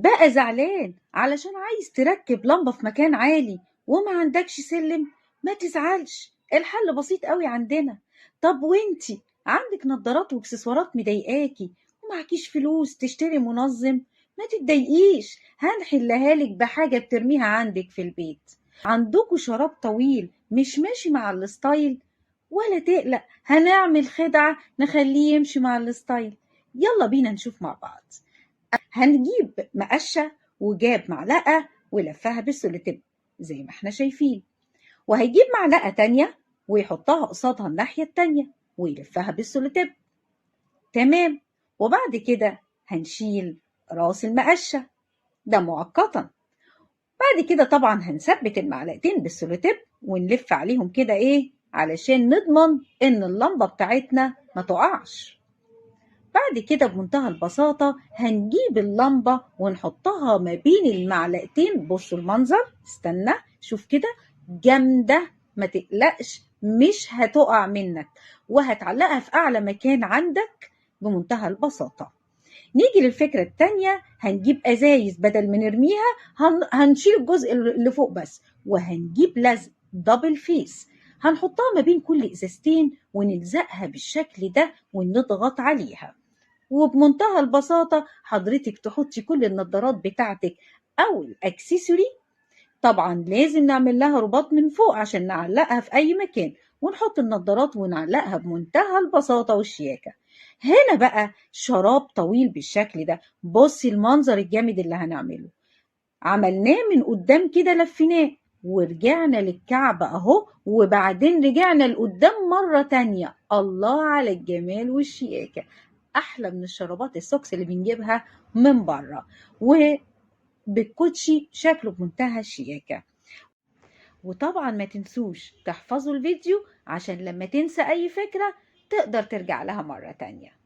بقى زعلان علشان عايز تركب لمبة في مكان عالي وما عندكش سلم؟ ما تزعلش، الحل بسيط قوي عندنا. طب وانتي عندك نظارات واكسسوارات مضايقاكي ومعكيش فلوس تشتري منظم؟ ما تتضايقيش، هنحلها لك بحاجة بترميها عندك في البيت. عندكوا شراب طويل مش ماشي مع ال style؟ ولا تقلق، هنعمل خدعة نخليه يمشي مع ال style. يلا بينا نشوف مع بعض. هنجيب مقشة وجاب معلقة ولفها بالسوليتيب زي ما احنا شايفين، وهيجيب معلقة تانية ويحطها قصادها الناحية التانية ويلفها بالسوليتيب. تمام. وبعد كده هنشيل راس المقشة ده مؤقتا. بعد كده طبعا هنثبت المعلقتين بالسوليتيب ونلف عليهم كده ايه علشان نضمن ان اللمبة بتاعتنا ما تقعش. بعد كده بمنتهى البساطة هنجيب اللمبة ونحطها ما بين المعلقتين. بصوا المنظر، استنى شوف كده، جامدة ما تقلقش مش هتقع منك، وهتعلقها في أعلى مكان عندك بمنتهى البساطة. نيجي للفكرة التانية، هنجيب أزايز بدل ما نرميها هنشيل الجزء اللي فوق بس، وهنجيب لزق double face هنحطها ما بين كل إزازتين ونلزقها بالشكل ده ونضغط عليها. وبمنتهى البساطة حضرتك تحطي كل النظارات بتاعتك أو ال accessory، طبعا لازم نعمل لها رباط من فوق عشان نعلقها في أي مكان، ونحط النظارات ونعلقها بمنتهى البساطة والشياكة. هنا بقى شراب طويل بالشكل ده، بصي المنظر الجامد اللي هنعمله. عملناه من قدام كده، لفيناه ورجعنا للكعب اهو، وبعدين رجعنا لقدام مرة تانية. الله على الجمال والشياكة، احلى من الشرابات ال socks اللي بنجيبها من بره، وبالكوتشي شكله بمنتهى الشياكة. وطبعا ما تنسوش تحفظوا الفيديو عشان لما تنسى اي فكرة تقدر ترجع لها مرة تانية.